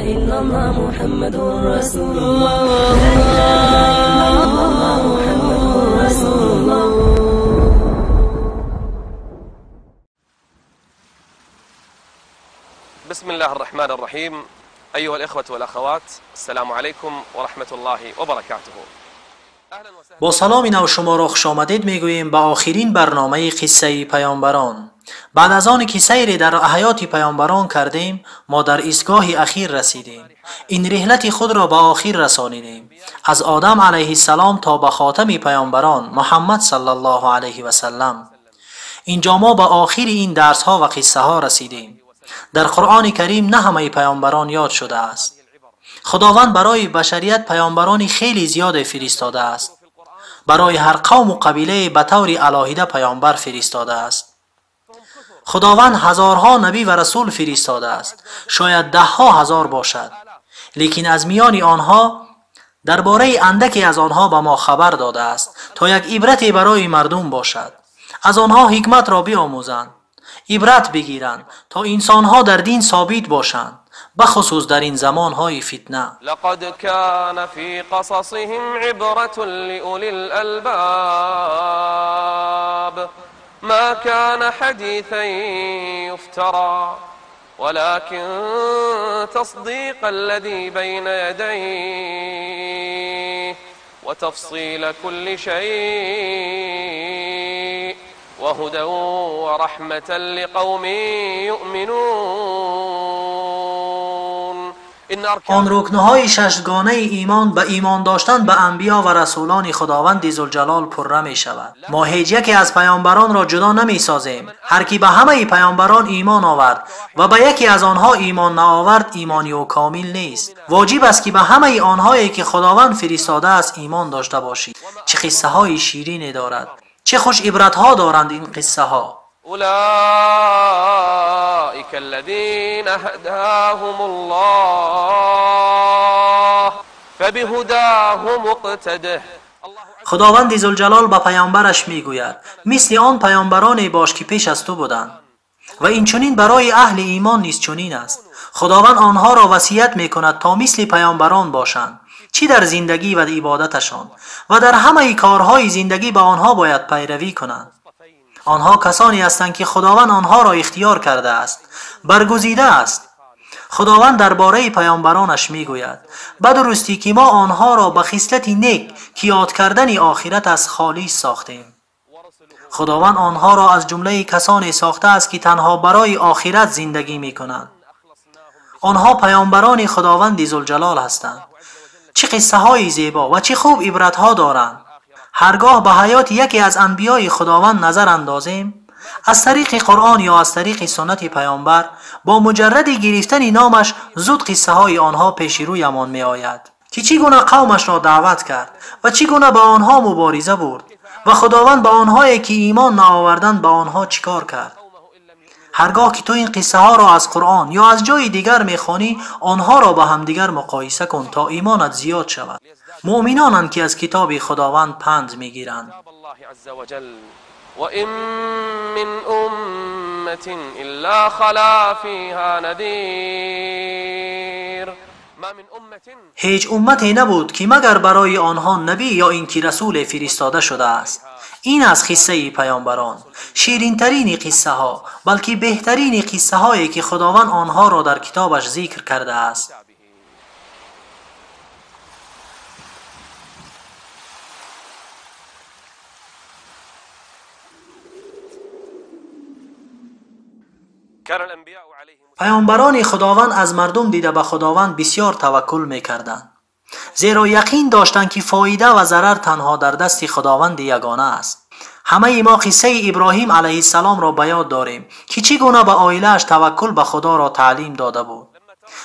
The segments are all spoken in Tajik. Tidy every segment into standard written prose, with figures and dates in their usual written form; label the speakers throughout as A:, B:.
A: إلا الله محمد رسول الله. لا إله إلا الله محمد رسول الله.
B: بسم الله الرحمن الرحيم. أيها الإخوة والأخوات، السلام عليكم ورحمة الله وبركاته.
C: با سلام نو شما را خوش آمدید میگوییم به آخرین برنامه قصه پیامبران. بعد از آن که سیر در حیات پیامبران کردیم، ما در ایستگاه اخیر رسیدیم. این رحلت خود را به آخر رسانیدیم، از آدم علیه السلام تا به خاتم پیامبران محمد صلی الله علیه و سلم. اینجا ما به آخر این درس ها و قصه ها رسیدیم. در قرآن کریم نه همه پیامبران یاد شده است. خداوند برای بشریت پیامبران خیلی زیاد فرستاده است. برای هر قوم و قبیله به طور علاهیده پیامبر فرستاده است. خداوند هزارها نبی و رسول فرستاده است، شاید ده ها هزار باشد، لیکن از میان آنها درباره اندکی از آنها به ما خبر داده است تا یک عبرت برای مردم باشد. از آنها حکمت را بیاموزند، عبرت بگیرند تا انسانها در دین ثابت باشند، بخصوص در این زمانهای فتنه.
B: لقد كان في قصصهم عبرة لأولي الألباب. ما كان حديثا يفترى ولكن تصديق الذي بين يديه وتفصيل كل شيء وهدى ورحمة لقوم يؤمنون.
C: آن رکنهای ششگانه ایمان به ایمان داشتن به انبیا و رسولان خداوند ذوالجلال پره می شود. ما هیچ یکی از پیامبران را جدا نمی سازیم. هر کی به همه پیامبران ایمان آورد و به یکی از آنها ایمان نآورد، ایمانی او کامل نیست. واجب است که به همه آنهایی که خداوند فرستاده است ایمان داشته باشید. چه قصه های شیرینی دارد، چه خوش عبرت ها دارند این قصه ها.
B: أولئك الذين هداهم الله فبهداه مقتده.
C: خداوند ذوالجلال به پیامبرش میگوید مثل آن پیامبرانی باش که پیش از تو بودند، و این چنین برای اهل ایمان نیز چنین است. خداوند آنها را وصیت میکند تا مثل پیامبران باشند، چی در زندگی و عبادتشان و در همه کارهای زندگی به آنها باید پیروی کنند. آنها کسانی هستند که خداوند آنها را اختیار کرده است، برگزیده است. خداوند درباره پیامبرانش میگوید به درستی که ما آنها را به خصلت نیک که یاد کردن آخرت است خالص ساختیم. خداوند آنها را از جمله کسانی ساخته است که تنها برای آخرت زندگی میکنند. آنها پیامبران خداوند ذوالجلال هستند. چه قصه های زیبا و چه خوب عبرت ها دارند. هرگاه به حیات یکی از انبیای خداوند نظر اندازیم، از طریق قرآن یا از طریق سنت پیامبر، با مجرد گرفتن نامش زود قصه های آنها پیش رویمان می آید که چگونه قومش را دعوت کرد و چگونه به آنها مبارزه برد و خداوند به آنهایی که ایمان نآوردند به آنها چیکار کرد. هرگاه که تو این قصه ها را از قرآن یا از جای دیگر میخوانی، آنها را با همدیگر مقایسه کن تا ایمانت زیاد شود. مؤمنانند که از کتاب خداوند پند میگیرند.
B: وإن من أمة إلا خلا فيها نذير.
C: هیچ امتی نبود که مگر برای آنها نبی یا اینکه رسول فرستاده شده است. این از قصه پیامبران، شیرین ترین قصه ها، بلکه بهترین قصه هایی که خداوند آنها را در کتابش ذکر کرده است. پیامبران خداوند از مردم دیده به خداوند بسیار توکل میکردند، زیرا یقین داشتند که فایده و ضرر تنها در دست خداوند یگانه است. همه ما قصه ابراهیم علیه السلام را به یاد داریم که چگونه به عائله‌اش توکل به خدا را تعلیم داده بود.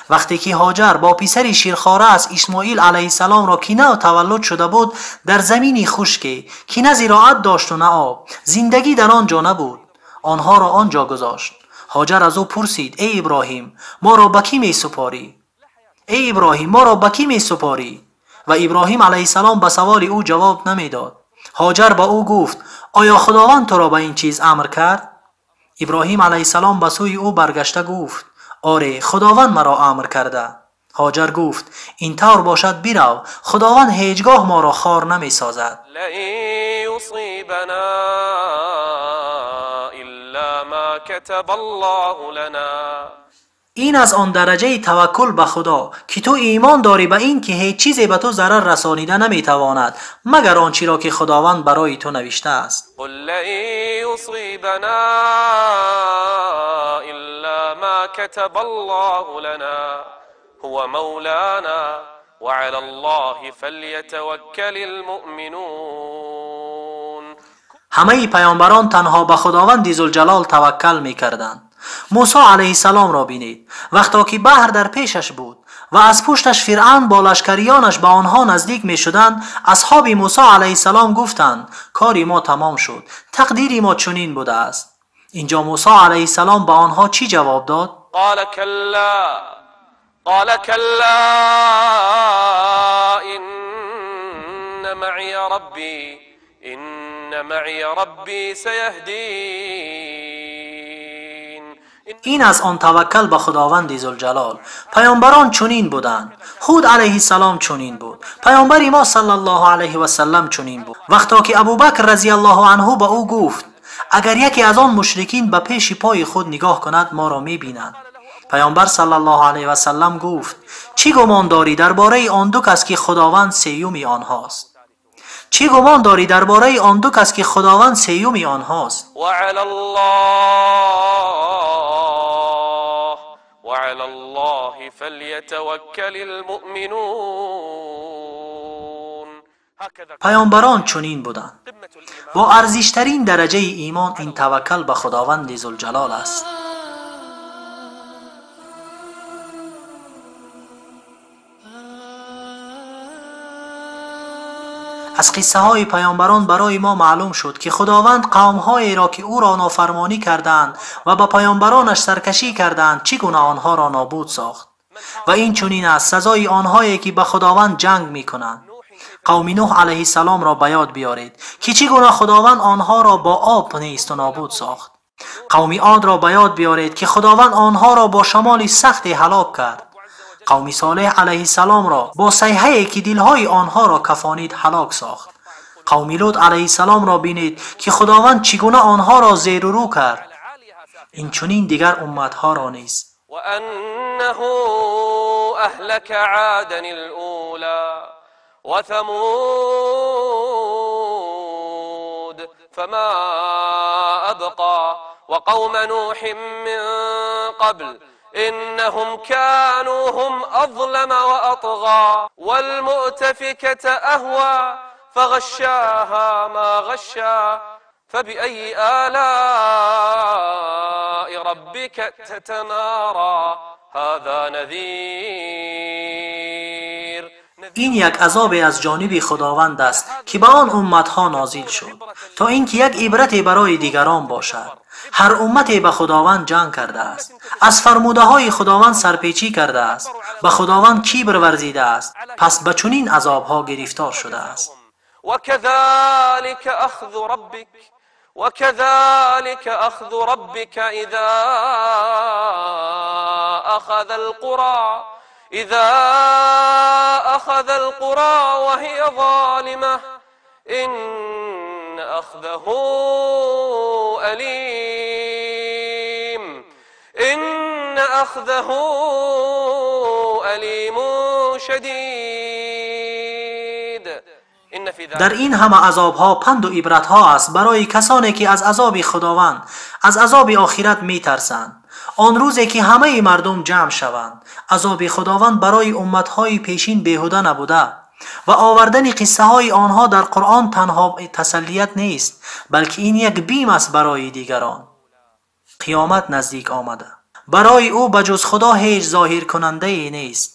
C: وقتی که هاجر با پسر شیرخواره از اسماعیل علیه السلام را که نه تولد شده بود در زمینی خشکی که نه زراعت داشت و نه آب، زندگی در آنجا نبود، آنها را آنجا گذاشت. هاجر از او پرسید ای ابراهیم ما را به کی می سپاری؟ ای ابراهیم ما را به کی می سپاری؟ و ابراهیم علیه السلام به سوال او جواب نمیداد. هاجر به او گفت آیا خداوند تو را به این چیز امر کرد؟ ابراهیم علیه السلام به سوی او برگشته گفت آره، خداوند مرا امر کرده. Ҳоҷар гуфт: ин тавр бошад, бирав, Худованд ҳеҷ гоҳ моро хор намесозад.
B: لن يصيبنا إلا ما كتب الله لنا.
C: Ин аз он дараҷаи таваккул ба Худо, ки ту имон дорӣ ба ин ки ҳеҷ чизе ба ту зарар расонида наметавонад, магар он чиро ки Худованд барои ту навиштааст.
B: قل لن يصيبنا إلا ما كتب الله لنا هو مولانا وعلى الله فليتوكل المؤمنون.
C: Ҳамаи паёмбарон танҳо ба Худованди Зулҷалол таваккал мекарданд. Мусо алайҳиссаломро бинед, вақто ки баҳр дар пешаш буд ва аз пушташ Фиръавн бо лашкариёнаш ба онҳо наздик мешуданд, асҳоби Мусо алайҳиссалом гуфтанд: кори мо тамом шуд, тақдири мо чунин будааст. Инҷо Мусо алайҳиссалом ба онҳо чӣ ҷавоб дод?
B: قال كلا، قال كلا، إن معي ربي، إن معي ربي سيهدين.
C: Ин аз он таваккал ба Худованди Зулҷалол. Паёмбарон чунин буданд. Ҳуд алайҳиссалом чунин буд. Паёмбари мо саллаллоҳу алайҳи васаллам чунин буд. Вақто ки Абубакр разияллоҳу анҳу ба ӯ гуфт: агар яке аз он мушрикин ба пеши пои худ нигоҳ кунад, моро мебинад. Паёмбар саллаллоҳу алайҳи васаллам гуфт: чӣ гумон дорӣ дар бораи он ду кас ки Худованд сеюми онҳост? Чӣ гумон дорӣ дар бораи он ду кас ки Худованд сеюми онҳост?
B: وعلى الله، وعلى الله فليتوكل المؤمنون. هكذا
C: Паёмбарон чунин буданд.
B: قمة الإيمان
C: Бо арзиштарин дараҷаи имон ин таваккал ба Худованди Зулҷалол аст. Аз қиссаҳои паёмбарон барои мо маълум шуд, ки Худованд қавмҳоеро ки ӯро нофармонӣ карданд ва ба паёмбаронаш саркашӣ карданд, чӣ гуна онҳоро нобуд сохт. Ва ин чунин аст сазои онҳое ки ба Худованд ҷанг мекунанд. Қавми Нӯҳ алайҳиссаломро ба ёд биёред, ки чӣ гуна Худованд онҳоро бо об несту нобуд сохт. Қавми Одро ба ёд биёред, ки Худованд онҳоро бо шамоли сахте ҳалок кард. Қавми Солеҳ алайҳиссаломро бо сайҳае ки дилҳои онҳоро кафонид ҳалок сохт. Қавми Лут алайҳиссаломро бинед, ки Худованд чӣ гуна онҳоро зеру рӯ кард. Инчунин дигар умматҳоро низ.
B: وأنه أهلك عادا الأولى وثمود فما أبقى وقوم نوح من قبل إنهم كانوا هم أظلم وأطغى والمؤتفكة أهوى فغشاها ما غشا فبأي آلاء ربك تتمارى. هذا نذير.
C: Ин як азобе аз ҷониби Худованд аст, ки ба он умматҳо нозил шуд, то ин ки як ибрате барои дигарон бошад. Ҳар уммате ба Худованд ҷанг кардааст, аз фармудаҳои Худованд сарпечӣ кардааст, ба Худованд кибр варзидааст, пас ба чунин азобҳо гирифтор шудааст.
B: وكذلك أخذ ربك، وكذلك أخذ ربك إذا أخذ القرى، إذا أخذ القرى وهي ظالمة إن أخذه أليم، إن أخذه أليم شديد. إن في ذلك
C: Дар ин ҳама азобҳо панду ибратҳо аст барои касоне ки аз азоби Худованд, аз азоби охират метарсанд. Он рӯзе ки ҳамаи мардум ҷамъ шаванд, азоби Худованд барои умматҳои пешин беҳуда набуда ва овардани қиссаҳои онҳо дар Қуръон танҳо тасаллият нест, балки ин як бим аст барои дигарон. Қиёмат наздик омада. Барои ӯ ба ҷуз Худо ҳеҷ зоҳиркунандае нест.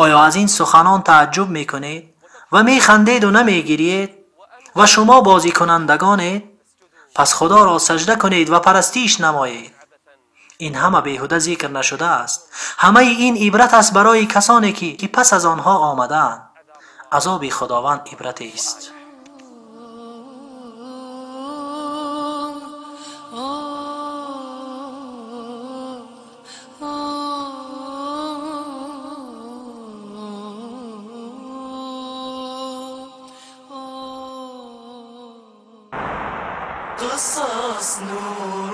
C: Оё аз ин суханон тааҷҷуб мекунед ва механдеду намегириед ва шумо бозикунандагонед? Пас Худоро сажда кунед ва парастиш намоед. Ин ҳама беҳуда зикр нашудааст. Ҳамаи ин ибрат аст барои касоне ки пас аз онҳо омадаанд. Азоби Худованд ибратест.
A: قصص نور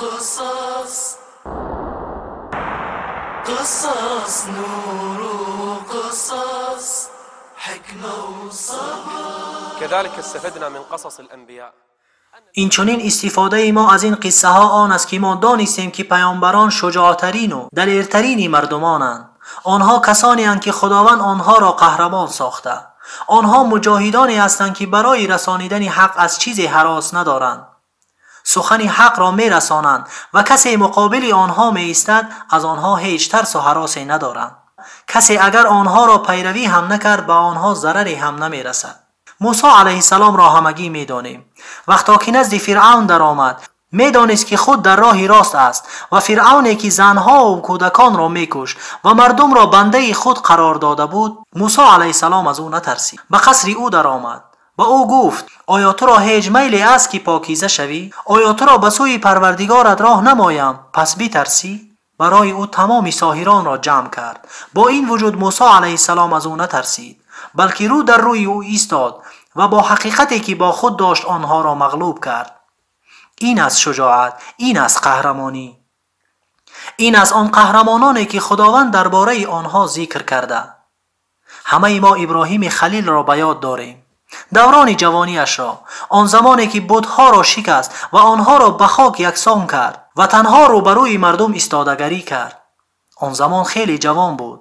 A: قصص، قصص نور قصص، حكمة وصبر.
B: كذلك استفدنا من قصص الأنبياء.
C: инчунин истифодаи мо аз ин қиссаҳо он аст, ки мо донистем, ки паёмбарон шуҷоътарину далертарини мардумонанд. Онҳо касонеанд, ки Худованд онҳоро қаҳрамон сохта. Онҳо муҷоҳидоне ҳастанд, ки барои расонидани ҳақ аз чизе ҳарос надоранд, сухани ҳақро мерасонанд ва касе муқобили онҳо меистад, аз онҳо ҳеҷ тарсу ҳаросе надоранд. Касе агар онҳоро пайравӣ ҳам накард, ба онҳо зараре ҳам намерасад. Мусо алайҳиссаломро ҳамагӣ медонем. Вақто ки назди Фиръавн даромад, медонист, ки худ дар роҳи рост аст ва Фиръавне, ки занҳову кӯдаконро мекушт ва мардумро бандаи худ қарор дода буд, Мусо алайҳиссалом аз ӯ натарсид. Ба қасри ӯ даромад, ба ӯ гуфт: оё туро ҳеҷ майле аст, ки покиза шавӣ? Оё туро ба сӯи Парвардигорат роҳ намоям, пас битарсӣ? Барои ӯ тамоми соҳиронро ҷамъ кард. Бо ин вуҷуд Мусо алайҳиссалом аз ӯ натарсид, балки рӯ дар рӯи ӯ истод ва бо ҳақиқате, ки бо худ дошт, онҳоро мағлуб кард. Ин аст шуҷоат, ин аст қаҳрамонӣ, ин аст он қаҳрамононе, ки Худованд дар бораи онҳо зикр карда. Ҳамаи мо Иброҳими Халилро ба ёд дорем, даврони ҷавониашро, он замоне, ки бутҳоро шикаст ва онҳоро ба хок яксон кард ва танҳо рӯбарӯи мардум истодагарӣ кард. Он замон хеле ҷавон буд.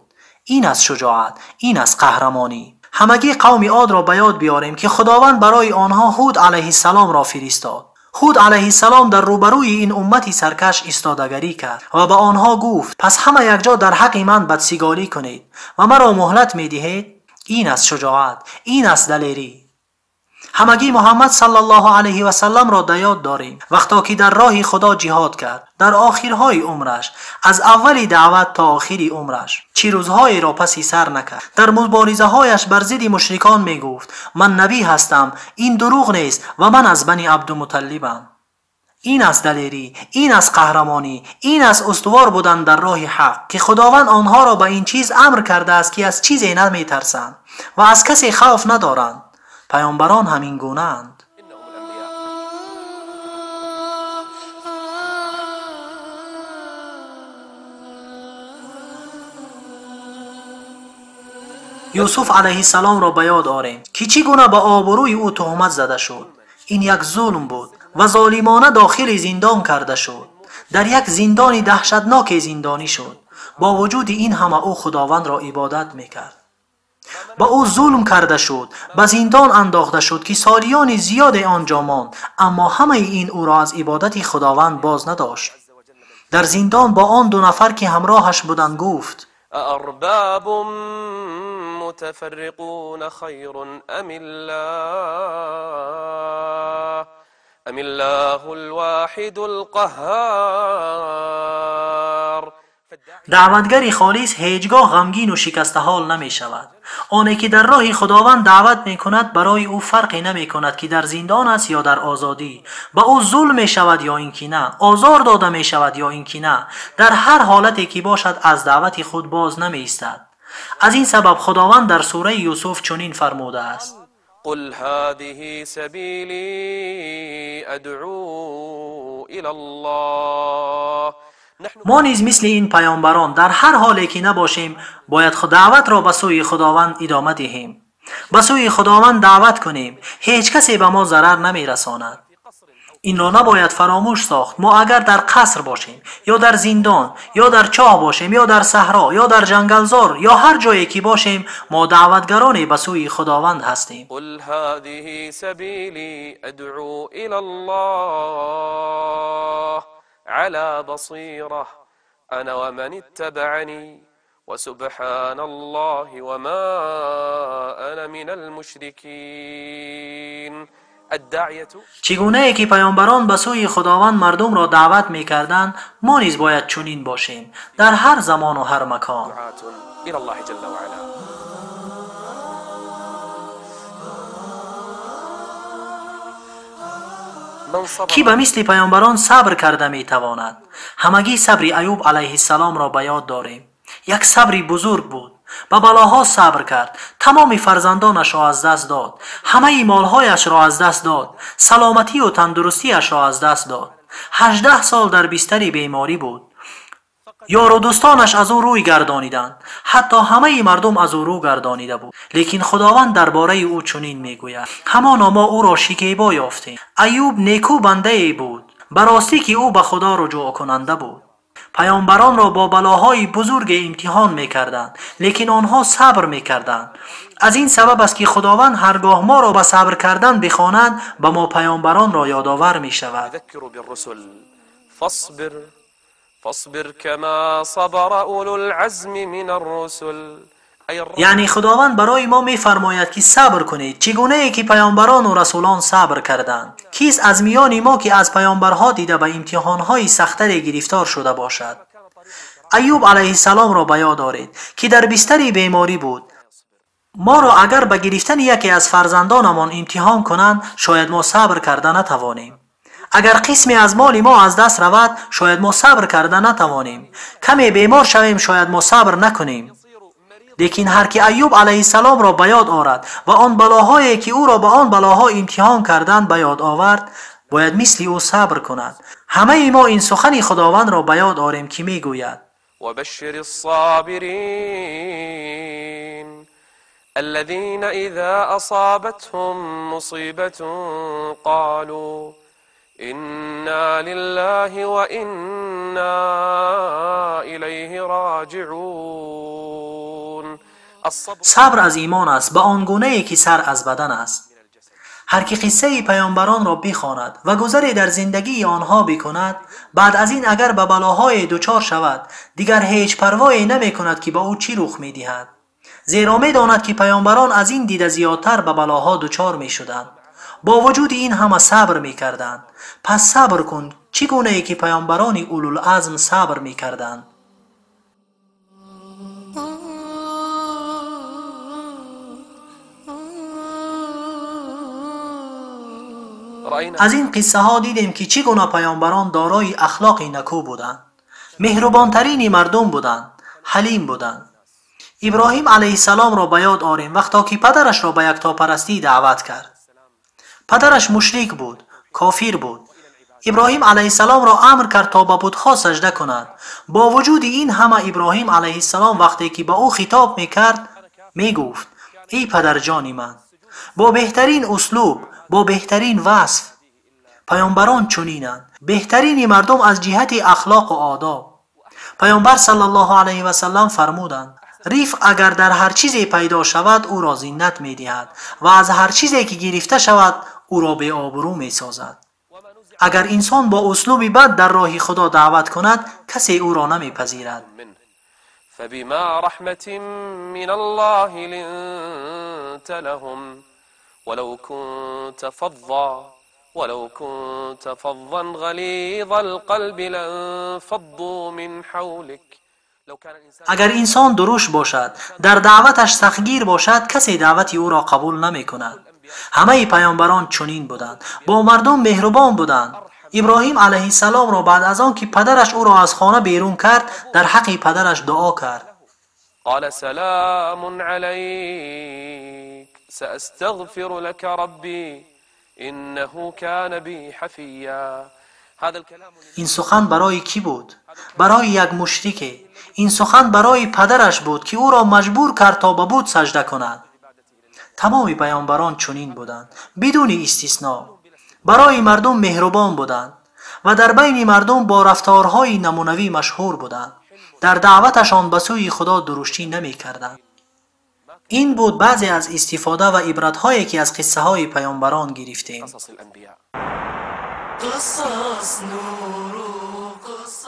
C: Ин аст шуҷоат, ин аст қаҳрамонӣ. Ҳамагӣ қавми Одро ба ёд биёрем, ки Худованд барои онҳо Ҳуд алайҳиссаломро фиристод. Ҳуд алайҳиссалом дар рӯбарӯи ин уммати саркаш истодагарӣ кард ва ба онҳо гуфт: пас ҳама якҷо дар ҳаққи ман бадсиголӣ кунед ва маро муҳлат медиҳед? Ин аст шуҷоат, ин аст далерӣ. Ҳамагӣ Муҳаммад саллаллоҳу алайҳи васалламро дар ёд дорем, вақто ки дар роҳи Худо ҷиҳод кард дар охирҳои умраш, аз аввали даъват то охири умраш чӣ рӯзҳоеро паси сар накард. Дар муборизаҳояш бар зидди мушрикон мегуфт: ман набӣ ҳастам, ин дурӯғ нест ва ман аз бани Абдумуталлибам. Ин аст далерӣ, ин аст қаҳрамонӣ, ин аст устувор будан дар роҳи ҳақ, ки Худованд онҳоро ба ин чиз амр кардааст, ки аз чизе наметарсанд ва аз касе хавф надоранд. Паёмбарон ҳамин гунаанд. Юсуф алайҳиссаломро ба ёд орем, ки чӣ гуна ба обрӯи ӯ туҳмат зада шуд. Ин як зулм буд ва золимона дохили зиндон карда шуд. Дар як зиндони даҳшатноке зиндонӣ шуд. Бо вуҷуди ин ҳама ӯ Худовандро ибодат мекард. Ба ӯ зулм карда шуд, ба зиндон андохта шуд, ки солиёни зиёде он ҷо монд, аммо ҳамаи ин ӯро аз ибодати Худованд боз надошт. Дар зиндон бо он ду нафар, ки ҳамроҳаш буданд, гуфт:
B: أأرباب متفرقون خير أم الله أم الله الواحد القهار.
C: Даъватгари холис ҳеҷ гоҳ ғамгину шикастаҳол намешавад. Оне ки дар роҳи Худованд даъват мекунад, барои ӯ фарқе намекунад, ки дар зиндон аст ё дар озодӣ, ба ӯ зулм мешавад ё ин ки на, озор дода мешавад ё ин ки на, дар ҳар ҳолате ки бошад, аз даъвати худ боз намеистад. Аз ин сабаб Худованд дар сураи Юсуф чунин фармудааст:
B: قل هذه سبيلي أدعو إلى الله.
C: Мо низ мисли ин паёмбарон дар ҳар ҳоле ки набошем, бояд даъватро ба сӯи Худованд идома диҳем, ба сӯи Худованд даъват кунем. Ҳеҷ касе ба мо зарар намерасонад. Инро набояд фаромӯш сохт. Мо агар дар қаср бошем ё дар зиндон ё дар чоҳ бошем ё дар саҳро ё дар ҷангалзор ё ҳар ҷое ки бошем, мо даъватгароне ба сӯи Худованд ҳастем.
B: قل هذه سبيلي أدعو إلى الله على بصيرة أنا ومن اتبعني وسبحان الله وما أنا من المشركين. الداعية
C: Чӣ гунае ки паёмбарон ба сӯи Худованд мардумро даъват мекарданд, мо низ бояд чунин бошем дар ҳар замону ҳар макон.
B: دعاة إلى الله جل وعلا. من صبر
C: Кӣ ба мисли паёмбарон сабр карда метавонад? Ҳамагӣ сабри Аюб алайҳиссаломро ба ёд дорем. Як сабри бузург буд. Ба балоҳо сабр кард, тамоми фарзандонашро аз даст дод, ҳамаи молҳояшро аз даст дод, саломатию тандурустиашро аз даст дод. 18 сол дар бистари беморӣ буд. Ёру дӯстонаш аз ӯ рӯй гардониданд, ҳатто ҳамаи мардум аз ӯ рӯ гардонида буд. Лекин Худованд дар бораи ӯ чунин мегӯяд: ҳамоно мо ӯро шикебо ёфтем. Аюб неку бандае буд, ба ростӣ ки ӯ ба Худо руҷӯъкунанда буд. Паёмбаронро бо балоҳои бузурге имтиҳон мекарданд, лекин онҳо сабр мекарданд. Аз ин сабаб аст ки Худованд ҳаргоҳ моро ба сабр кардан бихонад, ба мо паёмбаронро ёдовар мешавад. Яъне Худованд барои мо мефармояд ки сабр кунед, чӣ гунае ки паёмбарону расулон сабр карданд. Кист аз миёни мо ки аз паёмбарҳо дида ба имтиҳонҳои сахтаре гирифтор шуда бошад? Аюб алайҳиссаломро ба ёд оред, ки дар бистари беморӣ буд. Моро агар ба гирифтани яке аз фарзандонамон имтиҳон кунанд, шояд мо сабр карда натавонем. Агар қисме аз моли мо аз даст равад, шояд мо сабр карда натавонем. Каме бемор шавем, шояд мо сабр накунем. Лекин ҳар ки Аюб алайҳиссаломро ба ёд орад ва он балоҳое ки ӯро ба он балоҳо имтиҳон карданд ба ёд овард, бояд мисли ӯ сабр кунад. Ҳамаи мо ин сухани Худовандро ба ёд орем ки мегӯяд:
B: وبشر الصابرين الذين إذا أصابتهم مصيبة قالوا إنا لله وإنا إليه راجعون.
C: صبر از ایمان است به آن گونه که سر از بدن است. هر کی قصه پیامبران را بخواند و گذری در زندگی آنها بکند، بعد از این اگر به بلاهای دچار شود، دیگر هیچ پروایی نمی کند که با او چی رخ می دهد، زیرا می داند که پیامبران از این دیده زیادتر به بلاها دچار می شدند. با وجود این همه صبر می کردند. پس صبر کن چگونه ای که پیامبران اولوالعزم صبر می کردند. از این قصه ها دیدیم که چگونه پیامبران دارای اخلاق نکو بودند، مهربانترین مردم بودند، حلیم بودند. ابراهیم علیه السلام را به یاد آریم وقتا که پدرش را به یکتاپرستی دعوت کرد. پدرش مشرک بود، کافر بود. ابراهیم علیه السلام را امر کرد تا به بت‌ها سجده کند. با وجود این همه ابراهیم علیه السلام وقتی که به او خطاب میکرد میگفت: ای پدرجان من. با بهترین اسلوب، با بهترین وصف. پیامبران چنینند، بهترین مردم از جهت اخلاق و آداب. پیامبر صلی الله علیه و سلم فرمودند: ریف اگر در هر چیزی پیدا شود او را زینت می‌دهد و از هر چیزی که گرفته شود او را به آبرو می‌سازد. اگر انسان با اسلوب بد در راه خدا دعوت کند، کسی او را نمی‌پذیرد.
B: فبما رحمة من الله لنت لهم ولو كنت فظا غليظ القلب لانفضوا من حولك.
C: اگر انسان دروش باشد، در دعوتش سختگیر باشد، کسی دعوت او را قبول نمی کند. همه پیامبران چنین بودند، با مردم مهربان بودند. ابراهیم علیه السلام را بعد از آن که پدرش او را از خانه بیرون کرد، در حق پدرش دعا کرد.
B: قال سلام علیک سأستغفر لك ربی انه کان بی حفیا.
C: این سخن برای کی بود؟ برای یک مشرک. این سخن برای پدرش بود که او را مجبور کرد تا به بت سجده کند. تمام پیامبران چنین بودند، بدون استثناء. برای مردم مهربان بودند و در بین مردم با رفتارهای نمونوی مشهور بودند. در دعوتشان به سوی خدا درشتی نمی کردند. این بود بعضی از استفاده و عبرت‌هایی که از قصه های پیامبران گرفتیم.
A: قصص نور قصص.